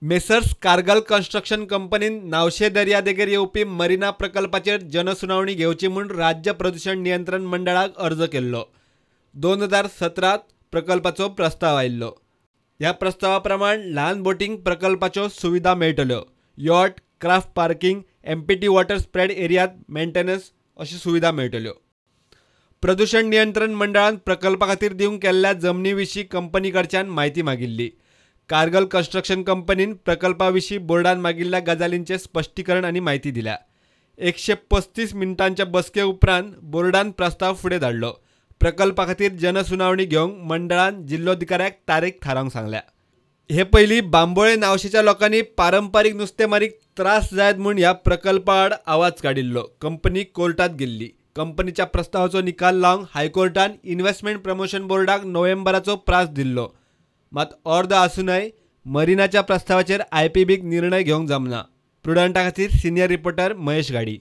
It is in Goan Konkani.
मेसर्स कारगल कन्स्ट्रक्शन कंपनीन नावशे दर्यादेगेर येवपी मरिना प्रकल्पाचेर जनसुनावणी घेवची म्हूण राज्य प्रदूषण नियंत्रण मंडळाक अर्ज केल्लो. 2017 प्रकल्पाचो प्रस्ताव आयिल्लो. ह्या प्रस्तावा प्रमाण ल्हान बोटींक प्रकल्पाच्यो सुविधा मेळटल्यो. Yacht, craft parking, MPT water spread एरियात मेंटेनन्स अश्यो सुविधा मेळटल्यो. प्रदूषण नियंत्रण मंडळान प्रकल्पा खातीर दिवंक केल्ल्या जमनी विशीं कंपनी कडच्यान म्हायती मागिल्ली. कारगल कन्स्ट्रक्शन कंपनीन प्रकल्पा विशीं बोर्डान मागिल्ल्या गजालींचें स्पश्टीकरण आनी म्हायती दिल्या. 135 मिनटांच्या बसके उपरांत बोर्डान प्रस्ताव फुडें धाडलो. प्रकल्पा खातीर जनसुनावणी घेवंक मंडळान जिल्लोधिकाऱ्याक तारीख थारावंक सांगल्या. हे पयलीं बांबोळे नावशेच्या लोकांनी पारंपारीक नुस्तेमारीक त्रास जायत म्हूण ह्या प्रकल्पा आड आवाज काडिल्लो. कंपनी कोर्टांत गेल्ली. कंपनीच्या प्रस्तावाचो निकाल लावंक हायकोर्टान इन्व्हेस्टमेंट प्रमोशन बोर्डाक नोव्हेंबराचो प्रास दिल्लो. मात अर्द आसूनय मरिनाच्या प्रस्तावाचेर आयपीबीक निर्णय घेवंक जमना. प्रुडंटा खातीर सिनियर रिपोर्टर महेश घाडी.